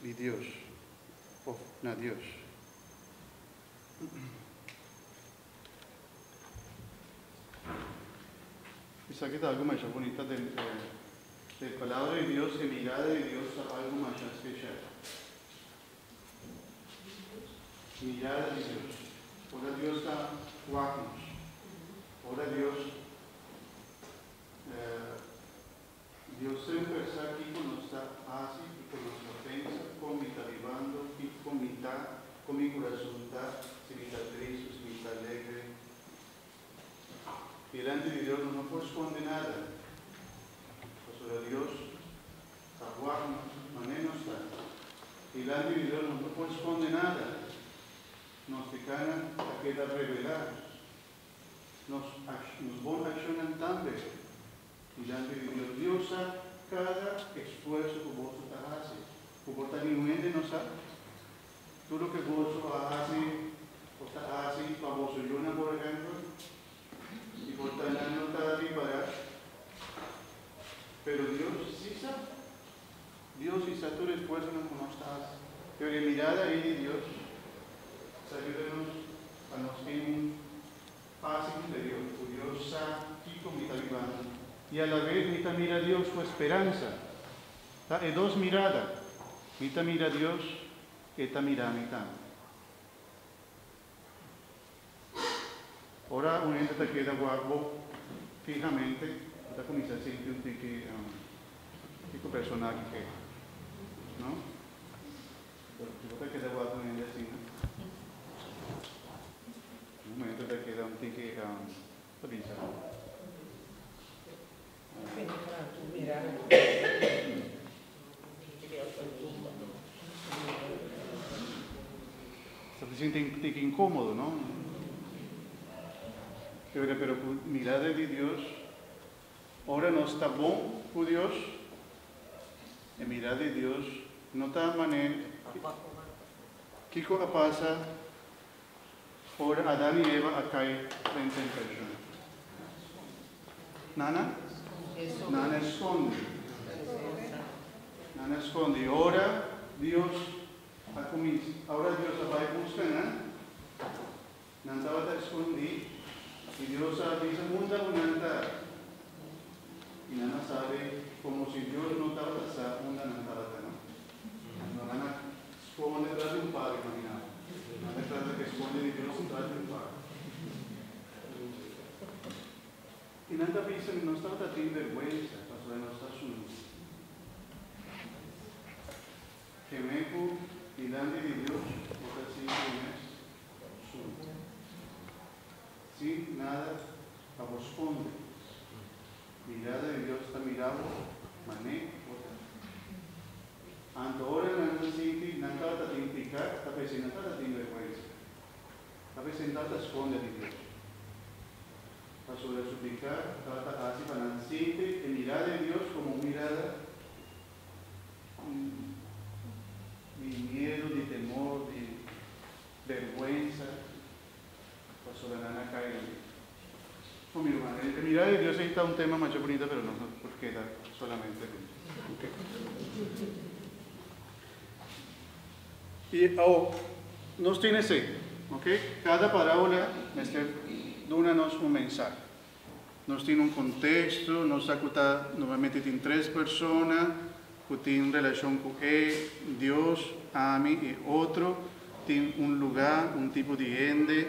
Di Dios òf na Dios. Esaki ta algu masha bunita den e Palabra di Dios, e mirada di Dios ta algu masha speshal. Mirada di Dios. Ora Dios ta wak nos. Ora Dios Dios semper sa kiko nos ta hasi, kiko nos ta pensa, kon mi ta bibando, kiko mi ta, kon mi kurason ta, si mi ta tristu, si mi ta alegre. Dilanti di Dios nos no por skonde nada, pasobra Dios ta wak nos manera nos ta. Dilanti di Dios nos no por skonde nada, nos pekanan ta keda revelá, nos nos bon akshonnan tambe. Dilanti di Dios. Dios sa kada esfuerso ku boso ta hasi. Ku por ta niun hende no sa. Tur loke boso a hasi of ta hasi pa boso yunan, por ehèmpel, i por ta nan no ta ripará. Pero Dios sí sa. Dios sí sa tur esfuersonan ku nos ta hasi. Pero e mirada ei di Dios ta yuda nos pa nos tin un Pas interior, ku Dios sa kiko mi ta bibando i alabes mi ta mira Dios ku speransa. Ta e dos mirada, mi ta mira Dios, e ta mira mi tambe. Ora un hende ta keda wak bo fihamente, bo ta kuminsá sinti un tiki, kiko persona aki ke, no? Bo ta keda wak un hende asina. Un momento ta keda un tiki ta bisa. Ta sinti un tiki inkomodo, no? Pero, pero ku mirada di Dios, ora nos ta bon ku Dios, e mirada di Dios no ta manera. Kiko a pasa ora Adan i Eva a kai den tentashon? Nan a? Nan a skonde. Nan a skonde. I ora Dios a kuminsá, ora Dios a bai buska nan, nan tabata skondí, i Dios a bisa, Unda ku nan ta? I nan a sabi komo si Dios no tabata sa unda nan tabata, no? Nan a skonde tras di un palu, imaginá bo. Nan a trata di skonde di Dios tras di un palu. I nan ta bisa mi nos tabata tin bèrgwensa pasobra nos ta sunú. Keme ku dilanti di Dios bo ta sinti bo mes sunú. Sin nada pa bo skonde. Mirada di Dios ta mira bo mané bo ta. Anto ora nan ta sinti nan tabata tin piká, ta p'esei nan tabata tin bèrgwensa. Ta p'esei nan tabata skonde di Dios. Pasobra su piká tabata hasi pa nan sinti e mirada di Dios komo un mirada di miedu, di temor, di bèrgwensa, pasobra nan a kai den. Bon, mi ruman, e mirada di Dios ei ta un tema masha bunita, pero nos no por keda solamente den dje. I awo, nos tin esei, ok? Kada parábola mester duna nos un mensahe. Nos tin un konteksto, nos sa ku ta normalmente tin tres persona ku tin relashon ku e, Dios, ami i otro, tin un lugá, un tipo di hende,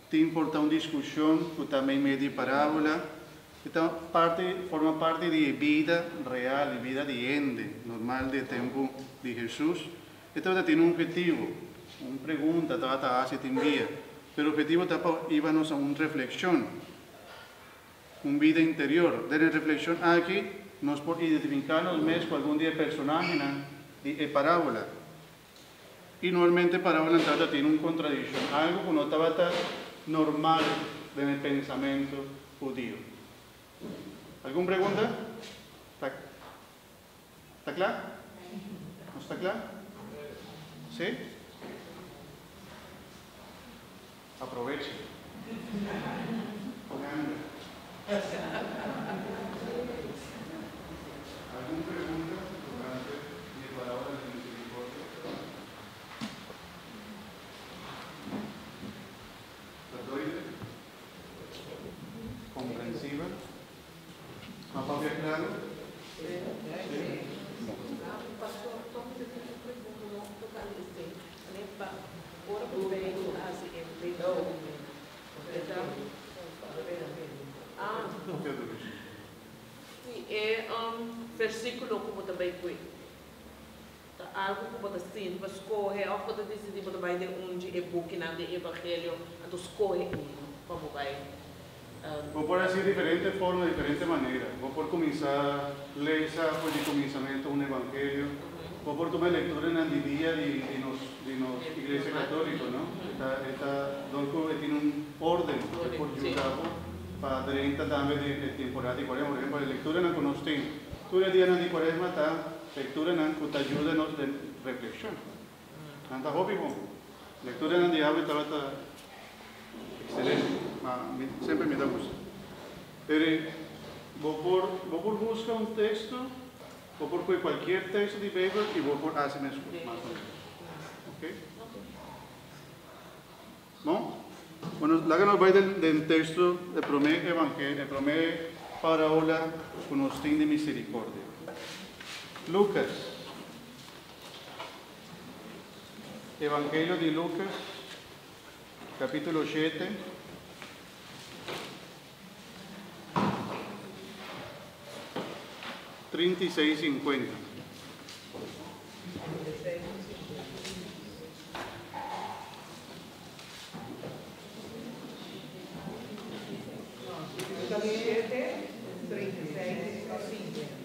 Tin por ta un diskushon ku ta meimei di e parábola i ta parti forma parti di e bida real, e bida di hende normal di e tempu di Hesus. E tabata tin un ophetivo, un pregunta tabata hasi tin bia, pero e ophetivo ta pa hiba nos a un reflekshon, un bida interior. Den e reflekshon aki nos por identifiká nos mes ku algun di e personahenan di e parábola. I normalmente parábola tabata tin un kontradikshon, algu ku no tabata normal den e pensamentu hudiu. Algun pregunta? Ta ta kla? Nos ta kla? Sí? Aprovecha. Ganga. Algun pregunta tokante di e parábola di misericordia? Klaru? Si. Pastor, toch mi tin un pregunta no tokante esei. Ane pa ora ku Beibel hasi e letra, ah, si e versíkulo ku bo ta bai kue ta algu ku bo ta sinti pa skohe òf bo ta disidí bo ta bai den un di e bukinan di evangelio, anto skohe unu pa bo bai? Bo por hasi diferente forma, diferente manera. Bo por kuminsá lesa for di kuminsamentu un evangelio. Bo por tuma e lekturanan di dia di nos di nos Iglesia Katóliko, no? E ta e ta dor ku e tin un órden, e por yuda bo pa drenta tambe den e temporada di kuaresma. Por ehempel, e lekturanan ku nos tin tur e dianan di kuaresma ta lekturanan ku ta yuda nos den reflekshon. Nan ta hopi bon. Lekturanan di awe tabata ekselente. Ma mi semper mi ta gusta. Pero bo por bo por buska un teksto, bo por kohe kualkier teksto di Beibel i bo por hasi meskos, mas o menos. Oke? Bon? Bueno, laga nos bai den den teksto e promé evangelio, e promé parabola ku nos tin di miserikordia. Lukas. Evangelio di Lucas, capítulo 7. 36, 50. Lucas 7, 36, 50.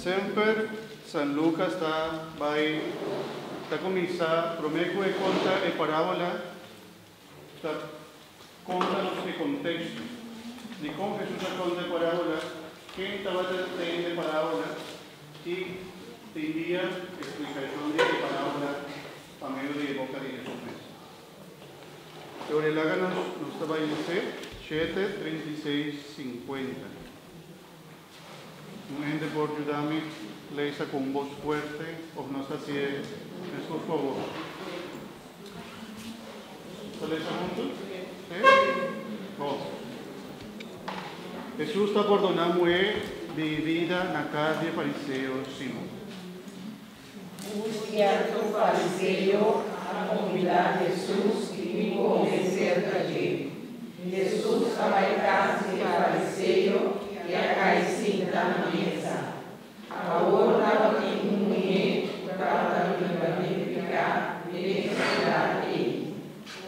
Semper San Lucas ta bai ta kuminsá promé ku e konta e parábola ta konta nos e konteksto dikon Hesus a konta e parábola, ken tabata tende e parábola i tin dia eksplikashon di e parábola pa medio di e boka di Hesus mes. E ora e laga nos nos ta bai lese shete, 36, 50. Un hende por yuda mi lesa ku un bos fuerte òf nos ta hasié meskos ku awor? Ta lesa huntu? Sí? Bon. Hesus ta pordoná muhé di bida na kas di e fariseo Simon. Un sierto fariseo a kombidá Hesus bin kome serka dje. Hesus a bai kas di e fariseo i a kai sinta na mesa. Awor tabatin un muhé ku tabata biba den piká den e siudat ei.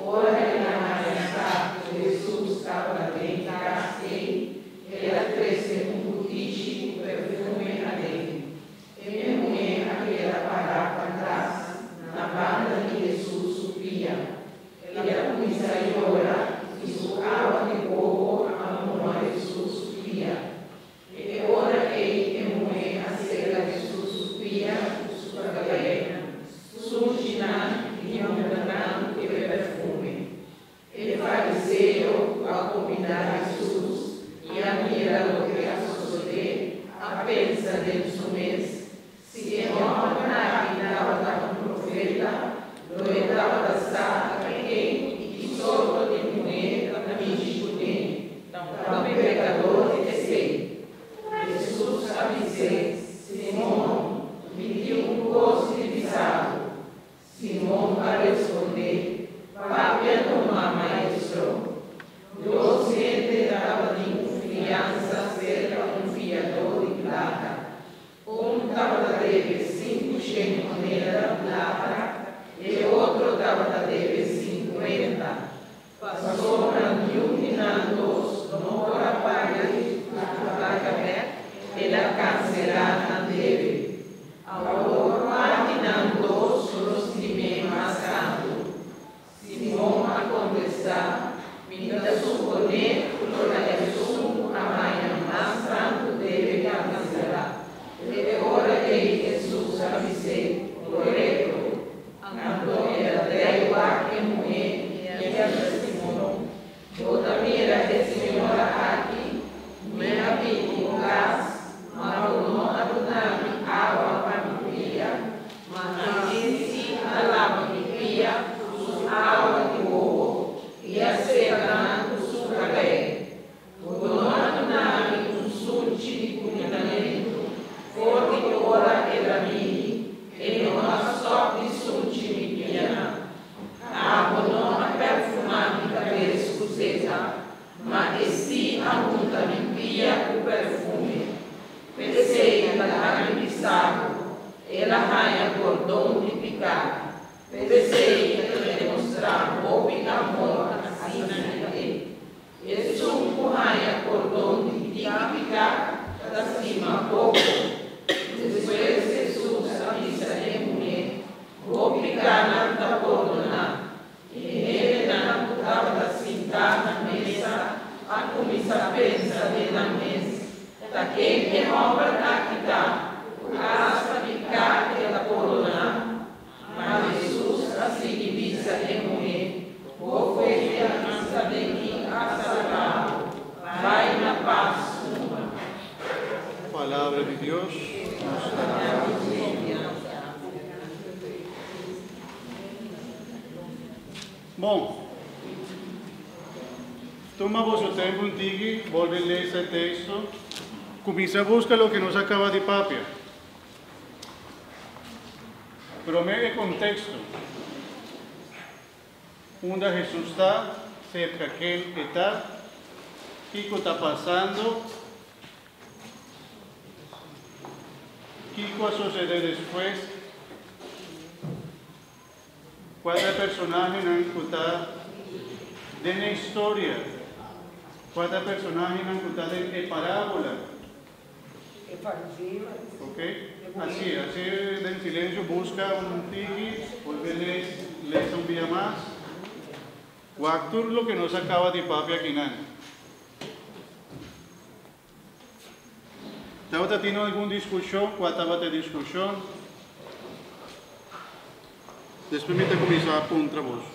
Ora el a haña sa ku Hesus tabata den kas ei, el a trese un butishi ku perfume aden. E muhé a keda pará patras, na banda di Hesus su pia. Bon, tuma boso tempu un tiki, bolbe lesa e teksto, kuminsá buska loke nos a kaba di papia. Promé e konteksto. Unda Hesus ta? Serka ken e ta? Kiko ta pasando? Kiko a sosodé despues? Kua ta e personahenan ku ta den e historia? Kua ta e personahenan ku ta den e parábola? Ok? Así, así den silensio buska un tiki, bolbe les, lesa un bia mas. Wak tur loke nos a kaba di papia akinan. Tabata tin algun diskushon? Kua tabata e diskushon? Despues mi ta kuminsá puntra boso.